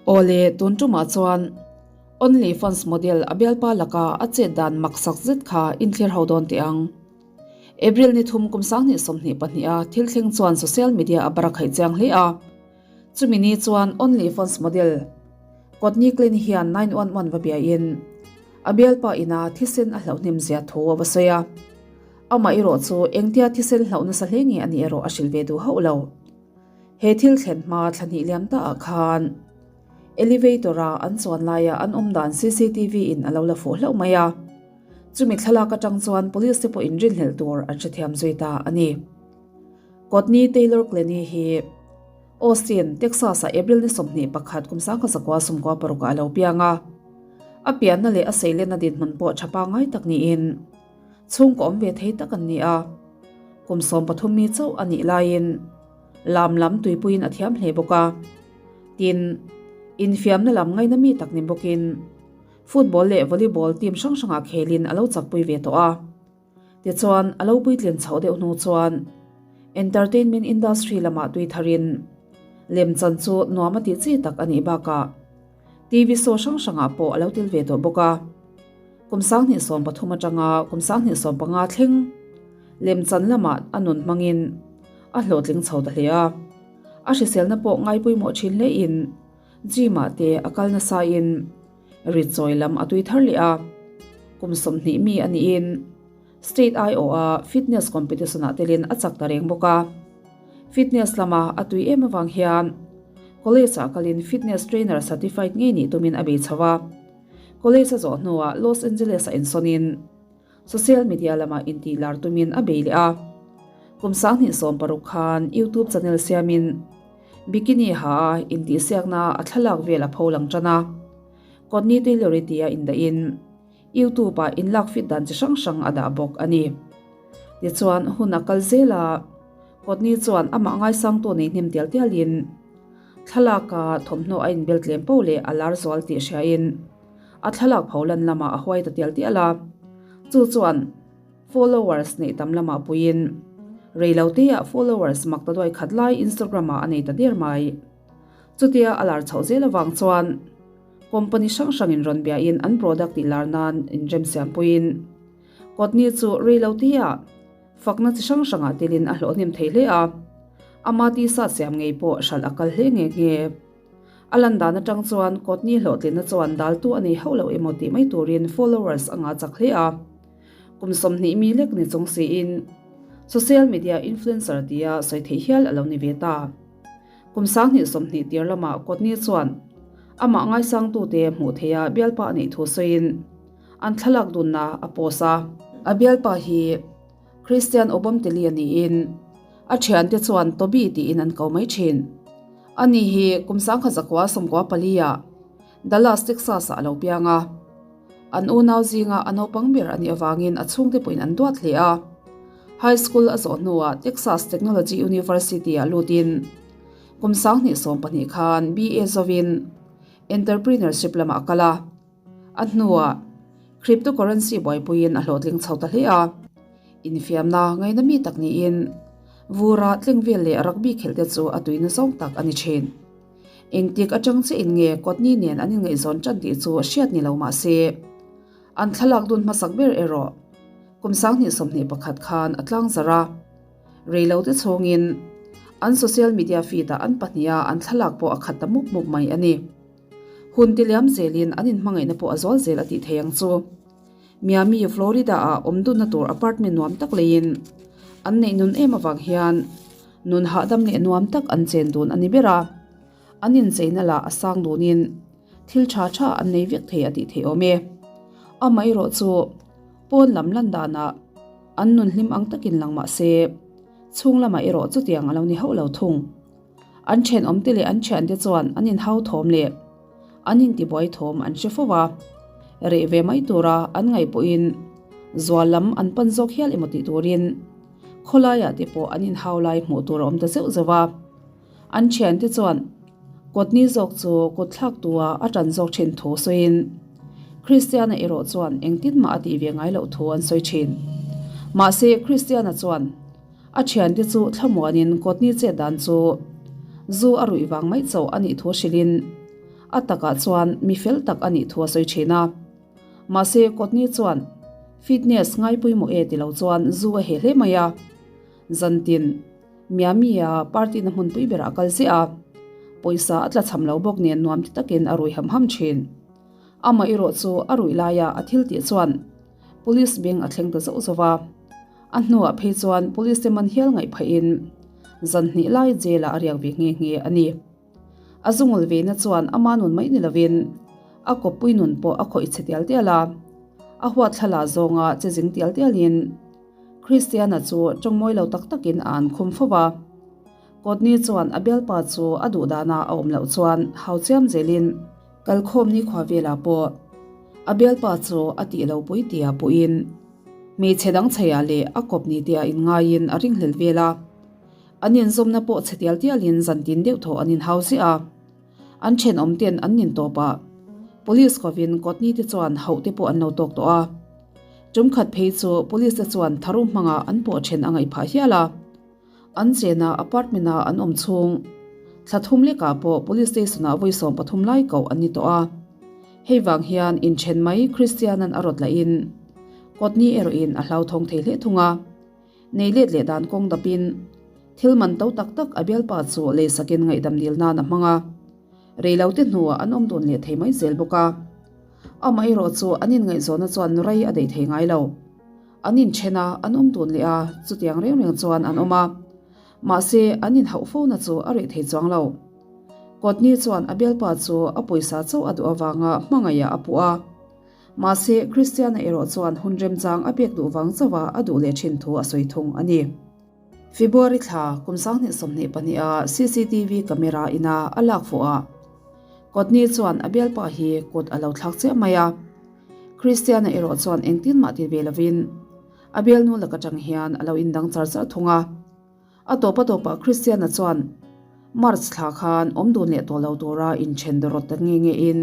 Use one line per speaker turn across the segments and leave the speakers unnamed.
Awle, tun tumah chuan Only Fans model a bialpa laka a chet dan maksak zet kha inthlir ho dawn teh ang. April ni thum kum 2022 a thil thleng chuan social media a bar a khaih chiang hle a. Chumi ni chuan Only Fans model Courtney Klein hian 911 va biain a bialpa ina thisen a hlauh hnem zia thu a va sawi a. Amah erawh chu engtia thisen hlauh nasa hle nge a nih erawh a hrilh ve duh hauh lo. He thil thlen hma thla hnih liam ta ah khan elevator a an chuan laia an awm dan cctv in a lo la fuh hlauh mai a. Chumi thlalak atang chuan police te pawh in rinhlelh tur an hrethiam zui ta a ni. Courtney Taylor Clenny hi Austin, Texas ah April ni 21 kum 1996 ah a lo piang a. A pianna leh a seilenna dinhmun pawh tha pangngai tak niin Chhungkaw awm ve thei tak an ni a, kum 13 mi chauh a nih laiin lam lam tuipuiin a thiam hle bawk a. Tin, infiamna lam ngaina mi tak ni bawkin football leh volleyball team hrang hrangah khelin a lo chakpui ve tawh a. Tichuan, a lo puitlin chhoh deuh hnu chuan entertainment industry lamah tui tharin lemchan chu nuam a tih chi tak a nih bakah TV show hrang hrangah pawh a lo tel ve tawh bawk a. Kum 2013 atanga kum 2015 thleng lemchan lamah a nun hmangin a hlawhtling chho ta hle a. A hriselna pawh ngaipawimawh thin hlein gym ah te a kal nasain rit chawi lam a tui thar leh a. Kum 20 mi a niin state aiawha fitness competition ah telin a chak ta reng bawk a. Fitness lama a tui em avang hian college ah kalin fitness trainer certified ngei nih tumin a bei chho a. College a zawh hnuah Los Angeles a insawnin social media lamah intih lar tumin a bei leh a. Kum 2016 khan YouTube channel siamin bikini ha a intihsiakna a thlalak vel a pho lang tan a. Courtney Taylor-i tia indahin YouTube ah inlak fit dan chi hrang hrang a dah bawk a ni. Tichuan hun a kal zel a, Courtney chuan amah ngaisangtu nei hnem tial tialin Thlalaka thawmhnaw a inbel tlem poh leh a lar zual tih hriain a thlalak pho lan lamah a huai ta tial tial a, chu chuan followers neih tam lamah puiin reiloteah followers mak ta duai khat lai Instagram ah a nei ta der mai. Chutia a lar chhoh zel avang chuan company hrang hrangin rawn biain an product tih lar nan inremsiam puiin Courtney chu reiloteah Fakna chi hrang hrangah telin a hlawhhnem thei hle a, ama tisa siam ngei pawh hralh a kal hle nghe nghe. A lan dan atang chuan Courtney hlawhtlinna chuan daltu a nei hauh lo emaw tih mai turin followers a ngah chak hle a. Kum 20 mi lek ni chung siin social media influencer tia sawi theih hial a lo ni ve ta. Kum 2020 tir lamah Courtney chuan amah ngaisangtute hmuh theiha bialpa a neih thu sawiin, An thlalak dunna a post a. A bialpa hi Christian Obamteli a niin a thiante chuan Toby tiin an ko mai thin. Ani hi kum 1994 ah Dallas, Texas ah a lo piang a. An unau zinga a naupang ber a nih avangin a chhungte pawhin an duat hle a. High school a zawh hnuah Texas Technology University ah lutin kum 2012 khan BA zovin Entrepreneurship lamah a kal a. A hnuah cryptocurrency buaipuiin a hlawhtling chho ta hle a, infiamna ngaina mi tak niin vura tling vel leh rugby khelh te chu a tuina zawng tak a ni thin. Engtik atang che in nge Courtney nen an inngaihzawn tan tih chu hriat ni lo mah se, an thlalak dun hmasak ber erawh kum 2021 khan a tlangzarh a, reilote chhungin an social media feed ah an pahniha an thlalak pawh a khat ta mup mup mai a ni. Hun ti liam zelin an inhmangaihna pawh a zual zel a tih thei ang chu. Miami, Florida ah awm dunna tur apartment nuam tak leiin an neih nun em avang hian nun hahdam leh nuam tak an chen dun a ni ber a. An incheina lah a sang dunin thil tha tha an nei vek thei a tih theih awm e. Amaherawh chu pawn lam lan danah an nun hlim ang takin lang mah se chhung lamah erawh chutiang a lo ni hauh lo thung. An thenawmte leh an thiante chuan an inhau thawm leh an intibuai thawm an hre fo a, reh ve mai tura an ngaih pawhin zual lam an pan zawk hial emaw tih turin khawlaiah te pawh an inhau lai hmuh tur a awm ta zeuh zeuh a. An thiante chuan kawtni zawk chu kut thlak tua a tan zawk thin thu sawiin Christiana erawh chuan engtin mah a tih ve ngai loh thu an sawi thin. Mahse Christiana chuan A thiante chu thlamuanin kawtni chet dan chu zu a ruih vang mai chauh a nih thu hrilhin. A takah chuan mi fel tak a nih thu a sawi thin a. Mahse, Kawtni chuan fitness ngai pawimawh e ti lo chuan zu a heh hle mai a. Zantin, Miami-a party na hmunpui berah a kal ziah a. Pawisa a tla cham lo bawk nen nuam ti takin a rui ham ham thin. Amah erawh chu a ruih laia a thil tih chuan Police beng a thleng ta zauh zauh a. A hnuah phei chuan Police te man hial ngaih phahin zan hnih lai jail ah a riak ve nghe nghe a ni. A zungul veina chuan ama nun mai ni lovin a kawppui nun pawh a khawih chhe tial tial a. A huat thla la zawnga che zing tial tialin Christiana chu tawngmawi lo tak takin a an khum fo va. Kawtni chuan a bialpa chu a duh dana a awm loh chuan hau chiam zelin kalkhawm nikhua velah pawh a bialpa chu a tih lo pui tia puhin hmeichhe dang chheiah leh a kawp ni tia inngaiin a ringhlel vel a. An inzawmna pawh chhe tial tialin zantin deuh thaw an inhau ziah a. An thenawm ten an nin tawp a, Police kovin Kawtni te chuan hauh te pawh an lo tawk tawh a. Tum khat phei chu Police te chuan tharum hmanga an pawh then a ngaih phah hial a. An chena apartment a an awm chhung thla thum lekah pawh Police station ah vawi 13 lai koh an ni tawh a. Hei vang hian inthen mai Christian-a'n a rawt lahin Kawtni erawhin a hlauthawng thei hle thung a. Nei let leh dan kawng dapin thil man to tak tak a bialpa chu leisakin ngaihdam dil nan a hmang a, reilote hnuah an awm dun leh thei mai zel bawk a. Amaherawh chu an inngaihzawnna chuan rei a daih thei ngai lo. An inthen a, an awm dun leh a, chutiang reng reng chuan an awm a. Mahse, an inhauh fona chu a reh thei chuang lo. Kawtni chuan a bialpa chu a pawisa chauh a duh avanga hmangaihah a puh a. Mahse, Kristiana erawh chuan hun remchang a pek duh vang chauha a duh leh thin thu a sawi thung a ni. February thla kum 2022 a cctv camera ina a lak fuh ah Kawtni chuan a bialpa hi kut a lo thlak chiah mai a. Kristiana erawh chuan engtin mah ti ve lovin a bialnu lak atang hian a lo indang char char thung a. A tawp a tawpah Kristiana chuan March thla khan awm dun leh tawh lo tura inthen dawrawt ta nge nge in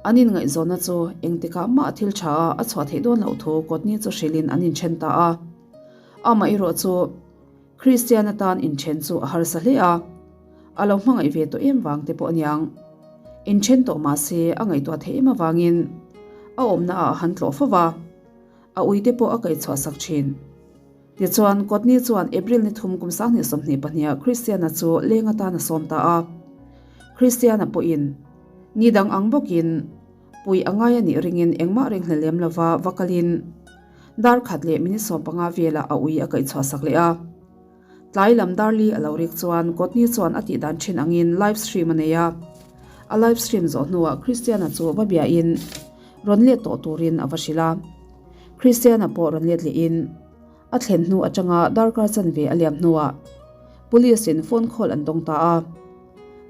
an inngaihzawnna chu engtikah mah thil tha a a chhuah theih dawn loh thu kawtni chu hrilhin an inthen ta a. Amah erawh chu Kristiana tan inthen chu a harsa hle a, a lo hmangaih ve tawh em vang te pawh aniang. Inthen tawh mah se a ngaihtuah theih em avangin a awmna ah a han tlawh fo va, a uite pawh a kaihchhuah sak thin. Tichuan, Kawtni chuan April ni thum kum 2022 ah Christiana chu leng atan a sawm ta a. Christiana pawhin ni dang ang bawkin puih a ngai a nih ringin engmah ring hle lem lova va kalin dar khat leh minute 15 velah a ui a kaihchhuah sak leh a. Tlai lam dar li a lo rik chuan Kawtni chuan a tih dan thin angin live stream a nei a. A live stream zawh hnuah Christiana chu va biahin rawn let tawh turin a va hrilh a. Christiana pawh rawn let lehin A thlen hnu atanga darkar chanve a liam hnuah Police in phone call an dawng ta a.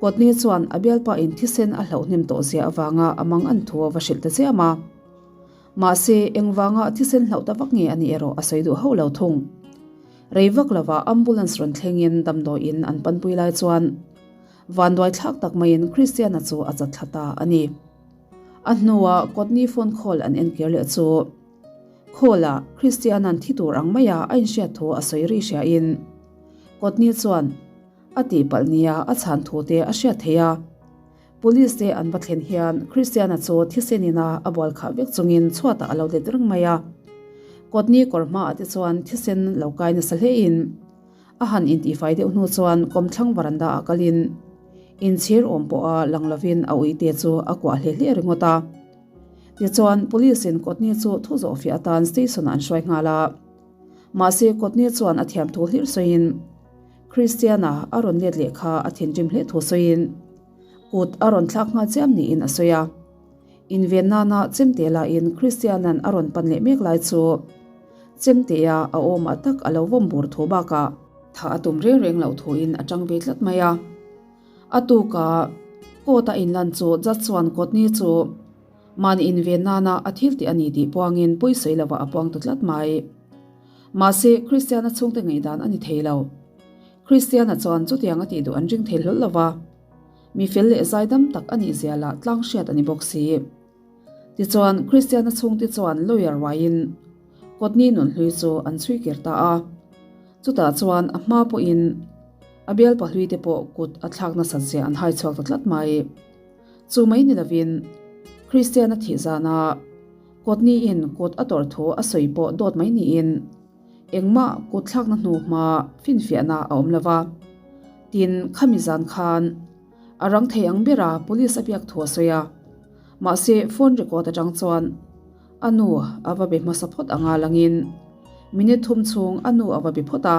Kawtni chuan a bialpa in thisen a hlauh hnem tawh zia avanga a mang an thu a va hrilh ta chiam a. Mahse, engvanga thisen hlauh ta vak nge a nih erawh a sawi duh hauh lo thung. Rei vak lovah ambulance rawn thlengin damdawiin an panpui lai chuan vanduai thlak tak maiin Christiana chu a chat thla ta a ni. A hnuah Kawtni phone call an enkir leh chu Call-ah Christiana'n thi tur ang maia a inhriat thu a sawi ri hriain Kawtni chuan a tihpalh nia a chhan thu te a hriat theih a. Police te an va thlen hian Christiana chu thisen ina a bual khah vek chungin chhuatah a lo let reng mai a. Kawtni kawr hmaah te chuan thisen lo kai nasa hlein a han intihfai deuh hnu chuan kawmthlang varanda ah kalin inchhir awm pawha lang lovin a uite chu a kuah hle hle ringawt a. Tichuan, Police in Kawtni chu thu zawhfiah atan station ah an hruai nghal a. Mahse, Kawtni chuan a thiam thu hlir sawiin, Christiana a rawn let leh kha a thinrim hle thu sawiin, kut a rawn thlak nghal chiam niin a sawi a. Inven nana chemte lahin Christiana'n a rawn pan leh mek lai chu chemtea a awmah tak a lo vawm bur thu bakah, thah a tum reng reng loh thuin a tang ve tlat mai a. A tuka court a inlan chu judge chuan Kawtni chu mahni inven nana a thil tih a ni tih puangin pawisawi lovah a puang ta tlat mai. Mahse, Christiana chhungte ngaihdan a ni thei lo. Christiana chuan chutiang a tih duh an ring thei hlawl lova, mi fel leh zaidam tak a nih zia lah tlang hriat a ni bawk si. Tichuan, Christiana chhungte chuan lawyer ruaiin Kawtni nunhlui chu an chhui kir ta a. Chutah chuan a hma pawhin a bialpa hlui te pawh kut a thlak nasat zia an hai chhuak ta tlat mai. Chu mai ni lovin Kristiana thih zana Kawtniin kut a tawrh thu a sawi pawh dawt mai niin engmah kut thlakna hnu hma finfiahna a awm lo va. Tin, khami zan khan a rang thei ang bera police a biak thu a sawi a. Mahse, phone record atang chuan a nu a va be hmasa phawt anga langin minute thum chhung a nu a va be phawt a.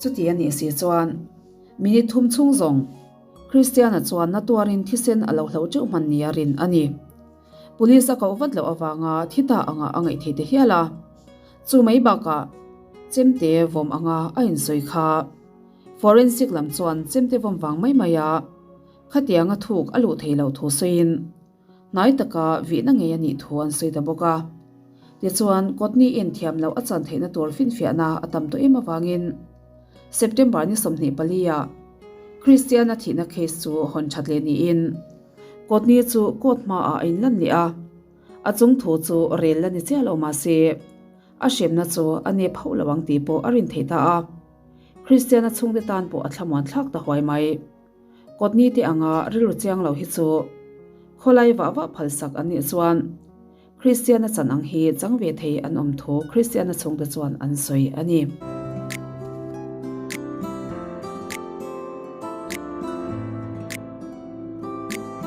Chuti a nih si chuan minute thum chhung zawng Christiana chuan na tuarin thisen a lo hloh teuh hman nia rin a ni. Police a koh vat loh avanga thi ta anga a ngaih theih ta hial a. Chu mai bakah chemte vawm anga a insawi kha. Forensic lam chuan chemte vawm vang mai mai a khatianga thuk a luh theih loh thu sawiin hnai taka vihna ngei a nih thu an sawi ta bawk a. Tichuan Kawtniin thiam loh a chan theihna tur finfiahna a tam tawh em avangin September ni 24 ah Christiana thihna case chu hawn that leh niin Kawtni chu court hmaah a inlan leh a, a chung thu chu rel la ni chiah lo mahse a hremna chu a nep hauh lo ang tih pawh a rin theih ta a. Kristiana chhungte tan pawh a thlamuan thlak ta huai mai. Kawtni te anga rilru chiang lo hi chu khawlai vah vah phalsak an nih chuan Kristiana chan ang hi chang ve thei an awm thu Kristiana chhungte chuan an sawi a ni.